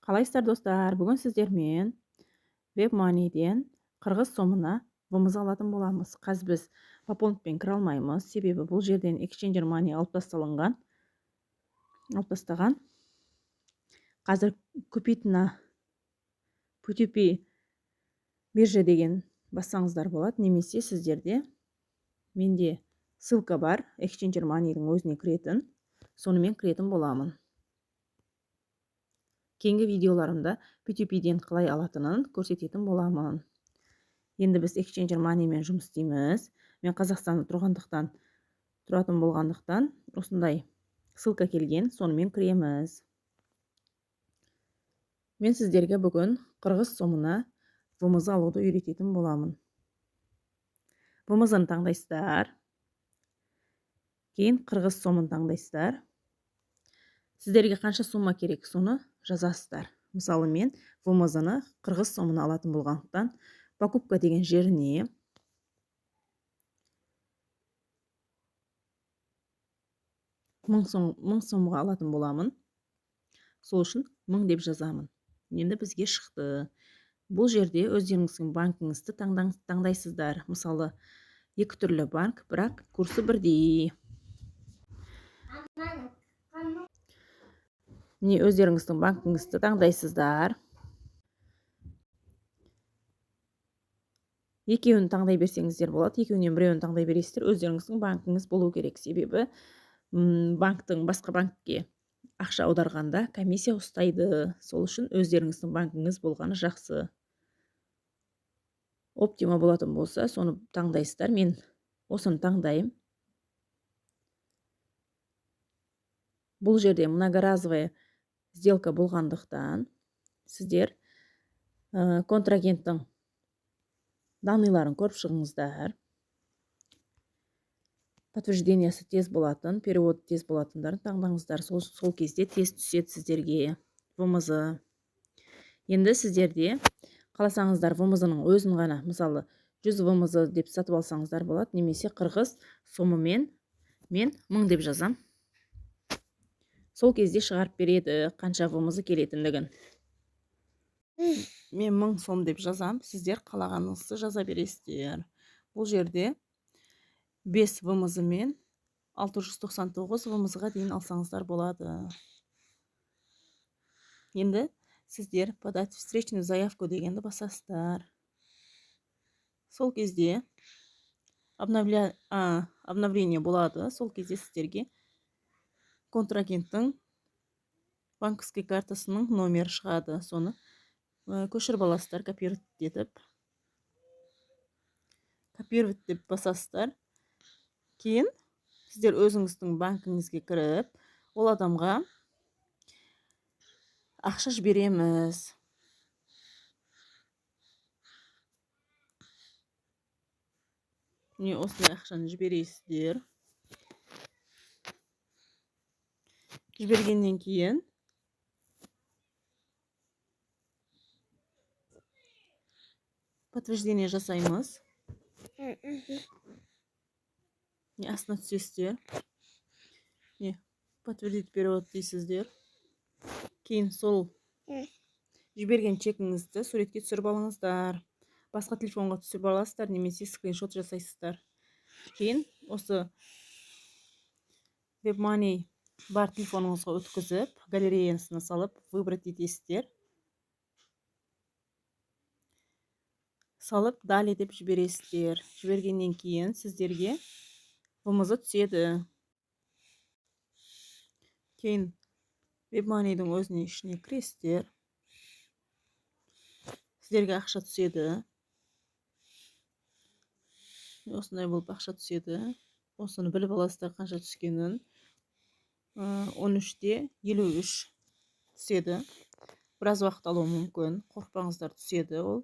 Қалайсыздар, достар? Бүгін сіздермен WebMoney'ден қырғыз сомына WMZ алатын боламыз. Қазір біз пополнитпен кіре алмаймыз, себебі бұл жерден Exchanger Money алып тасталынған. Алып тастаған. Қазір купить на P2P биржа деген бассаңыздар болады, немесе сіздерде менде ссылка бар, Exchanger Money'дің өзіне кіретін, сонымен кіретін боламын. Кейінгі видеоларымда P2P-ден қалай алатынын көрсететін боламын. Енді біз Exchanger Money-мен жұмыс істейміз. Мен Қазақстанда тұратын болғандықтан осындай ссылка келген, сонымен кіреміз. Мен сіздерге бүгін қырғыз сомына WMZ алуды үйрететін боламын. WMZ-ны таңдайсыздар. Кейін қырғыз сомын таңдайсыздар. Сіздерге қанша сумма керек, соны жазасыздар. Мысалы, мен WMZ-ны қырғыз сомына алатын болғандықтан, покупка деген жеріне 1000 сом, 1000 сомға алатын боламын. Сол үшін 1000 деп жазамын. Енді бізге шықты. Бұл жерде өздеріңіздің банкіңізді таңдайсыздар. Мысалы, екі түрлі банк, бірақ курсы бірдей. Міне, өздеріңіздің банкіңізді таңдайсыздар. Екеуін таңдай берсеңіздер болады, екеуінен біреуін таңдай бересіздер. Өздеріңіздің банкіңіз болу керек, себебі банктың басқа банкке ақша аударғанда комиссия ұстайды. Сол үшін өздеріңіздің банкіңіз болғаны жақсы. Оптима болатын болса, соны таңдайсыздар. Мен осыны таңдаймын. Бұл жерде многоразовая сделка болғандықтан сіздер контрагенттің данныйларын көріп шығыңыздар. Подтверждениесі тез болатын, перевод тез болатындарын таңдаңыздар. Сол кезде тез түседі сіздерге WMZ. Енді сіздерде қаласаңыздар WMZ-ның өзін ғана, мысалы, 100 WMZ деп сатып алсаңыздар болады, немесе қырғыз сомымен мен 1000 деп жазам. Сол кезде шығарып береді қанша WMZ келетіндігін. Мен 1000 сом деп жазам, сіздер қалағаныңызды жаза бересіздер. Бұл жерде 5 WMZ мен 699 WMZ-ға дейін алсаңыздар болады. Енді сіздер подать встречную заявку дегенді басасыздар. Сол кезде обновление болады. Сол кезде сіздерге контрагенттің банковский картасының номері шығады. Соны көшіріп аласыздар, копировать етіп. Копировать деп басасыздар. Кейін сіздер өзіңіздің банкіңізге кіріп, ол адамға ақша жібереміз. Міне, осындай ақшаны жібересіздер. Жібергеннен кейін подтверждение жасаймыз. Не, астына түсесіздер. Не, подтвердить перевод дейсіздер. Кейін сол жіберген чекіңізді суретке түсіріп алыңыздар. Басқа телефонға түсіріп аласыздар, немесе скриншот жасайсыздар. Кейін осы WebMoney бар телефоныңызға өткізіп, галереясына салып, выбрать етесіздер. Салып, далее деп жібересіздер. Жібергеннен кейін сіздерге WMZ түседі. Кейін WebMoney'дің өзіне ішіне кіресіздер. Сіздерге ақша түседі. Осындай болып ақша түседі. Осыны біліп аласыздар қанша түскенін. 13:53 түседі. Біраз уақыт алуы мүмкін. Қорықпаңыздар, түседі ол.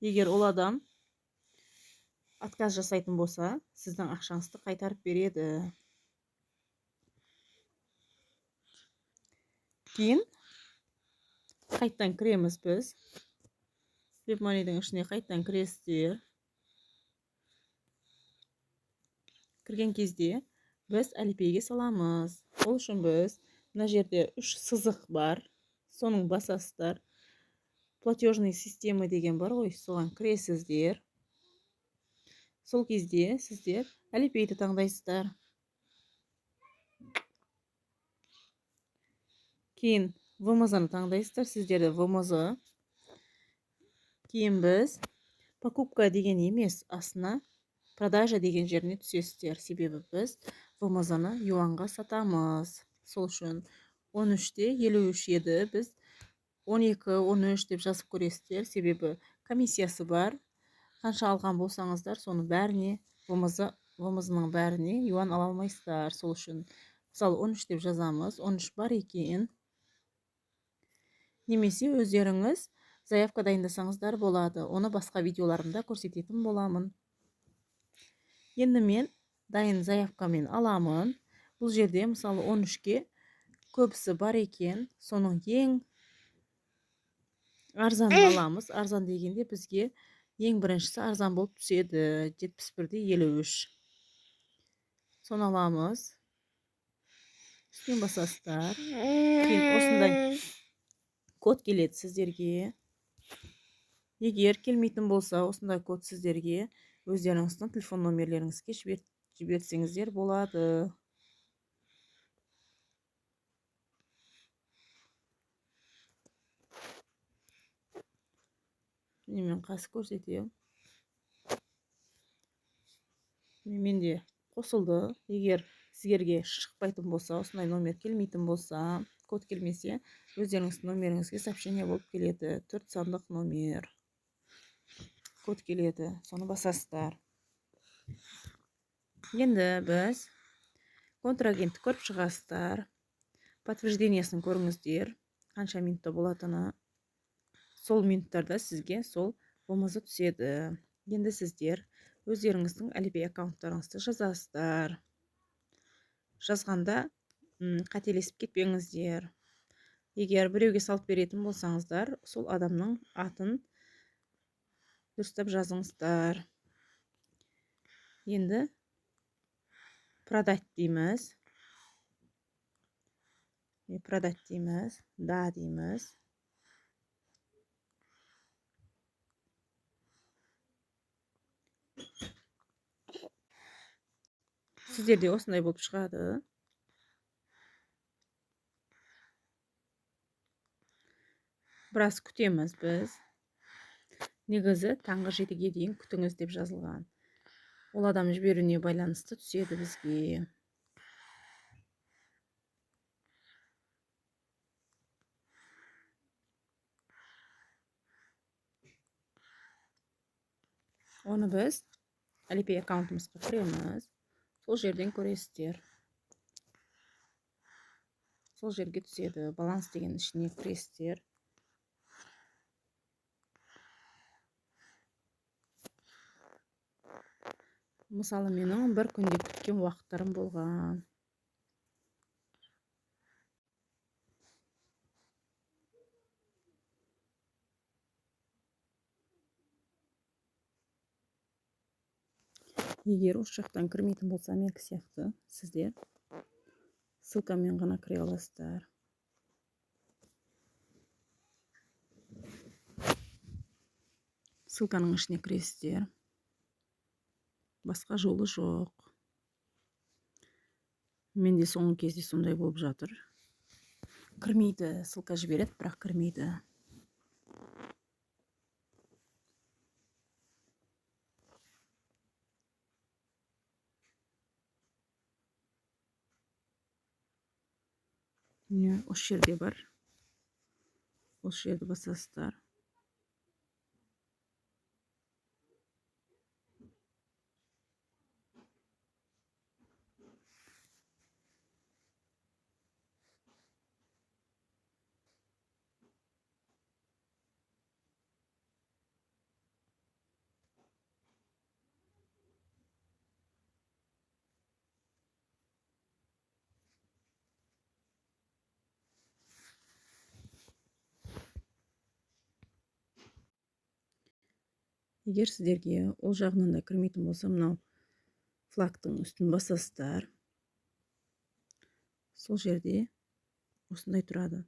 Егер ол адам отказ жасайтын болса, сіздің ақшаңызды қайтарып береді. Кейін қайттан кіреміз біз. WebMoney'дің ішіне қайттан кіресіздер. Кірген кезде біз Alipay'ге саламыз. Ол үшін біз мына жерде 3 сызық бар, Соның басасыздар. Платежный система деген бар ғой, соған кіресіздер. Сол кезде сіздер Alipay'ді таңдайсыздар. Кейін WMZ-ны таңдайсыздар, сіздерді WMZ. Кейін біз покупка деген емес, астына продажа деген жеріне түсесіздер. Себебі біз WMZ-ны юанға сатамыз. Сол үшін 13-те 53 еді, біз 12, 13 деп жазып көресіздер. Себебі комиссиясы бар. Қанша алған болсаңыздар, соның бәріне WMZ-ның бәріне юан ала алмайсыздар. Сол үшін мысалы 13 деп жазамыз, 13 бар екен. Немесе өздеріңіз заявка дайындасаңыздар болады. Оны басқа видеоларымда көрсететін боламын. Енді мен дайын заявкамен аламын. Бұл жерде мысалы 13-ке көбісі бар екен, соның ең арзанын аламыз. Арзан дегенде бізге ең біріншісі арзан болып түседі, 71-де 53. Соны аламыз. Үстінен басасыздар. Кейін осындай код келеді сіздерге. Егер келмейтін болса, осындай код сіздерге өздеріңіздің телефон номерлеріңізге жіберсеңіздер болады. Міне мен қазір көрсетемін. Міне менде қосылды. Егер сіздерге шықпайтын болса, осындай номер келмейтін болса, код келмесе, өздеріңіздің номеріңізге сообщение болып келеді. 4 сандық номер. Код келеді. Соны басасыздар. Енді біз контрагентті көріп шығасыздар. Подтверждениесін көріңіздер. Қанша минутта болатыны. Сол минуттарда сізге сол WMZ түседі. Енді сіздер өздеріңіздің Alipay аккаунттарыңызды жазасыздар. Жазғанда, қателесіп кетпеңіздер. Егер біреуге салып беретін болсаңыздар, сол адамның атын дұрыстап жазыңыздар. Енді продать дейміз. Продать дейміз, да дейміз. Сіздерде осындай болып шығады. Біраз күтеміз біз. Негізі таңғы 7-ге дейін күтіңіз деп жазылған. Ол адам жіберуіне байланысты түседі бізге. Оны біз Alipay аккаунтымызға кіреміз. Сол жерден көресіздер. Сол жерге түседі. Баланс деген ішіне кіресіздер. Мысалы, менің бір күнде күткен уақыттарым болған. Егер осы жақтан кірмейтін болса, менікі сияқты, сіздер ссылкамен ғана кіре аласыздар. Ссылканың ішіне кіресіздер. Басқа жолы жоқ. Менде соңғы кезде сондай болып жатыр. Кірмейді, ссылка жібереді, бірақ кірмейді. Міне, осы жерде бар. Осы жерді басасыздар. Егер сіздерге ол жағынан да кірмейтін болса, мынау флагтың үстін басасыздар. Сол жерде осындай тұрады.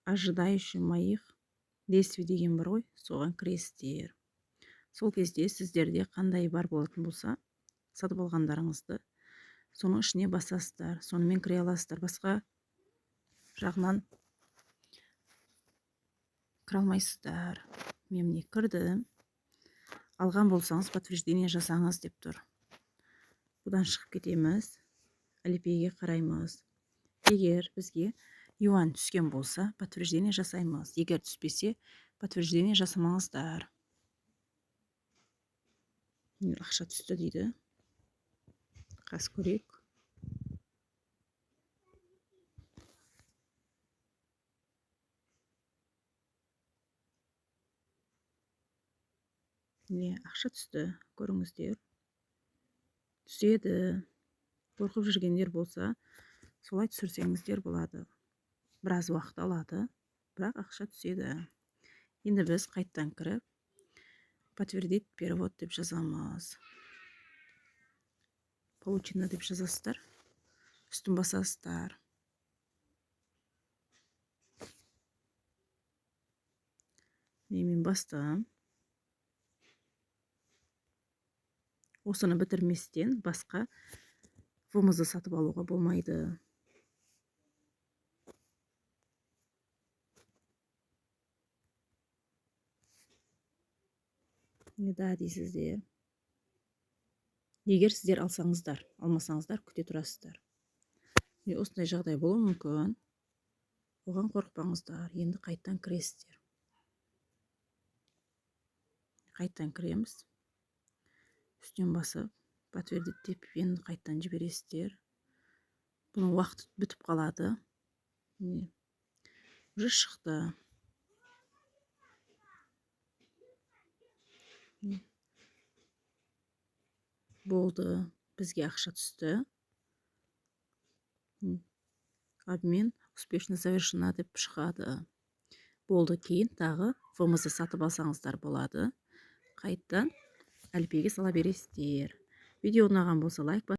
Ожидающий моих действий деген бар ғой, соған кіресіздер. Сол кезде сіздерде қандай бар болатын болса, сатып алғандарыңызды соның ішіне басасыздар, сонымен кіре аласыздар. Басқа жағынан кіре алмайсыздар. Мен міне кірдім. Алған болсаңыз, подтверждение жасаңыз деп тұр. Бұдан шығып кетеміз, Алипейге қараймыз. Егер бізге юань түскен болса, подтверждение жасаймыз. Егер түспесе, подтверждение жасамаңыздар. Ақша түсті дейді, қазір көрейік. Міне, ақша түсті, көріңіздер. Түседі. Қорқып жүргендер болса, солай түсірсеңіздер болады. Біраз уақыт алады, бірақ ақша түседі. Енді біз қайттан кіріп, подтвердить перевод деп жазамыз. Получено деп жазасыздар, үстін басасыздар. Міне, мен бастым. Осыны бітірместен басқа WMZ сатып алуға болмайды. Да дейсіздер, егер сіздер алсаңыздар. Алмасаңыздар, күте тұрасыздар. Міне, осындай жағдай болуы мүмкін, оған қорықпаңыздар. Енді қайттан кіресіздер. Қайттан кіреміз, үстінен басып, подтвердить деп енді қайттан жібересіздер. Бұның уақыты бітіп қалады. Міне, уже шықты. Болды, бізге ақша түсті. Обмен успешно завершена деп шығады. Болды, кейін тағы WMZ сатып алсаңыздар болады. Қайттан Алипейге сала бересіздер. Видео ұнаған болса, лайк.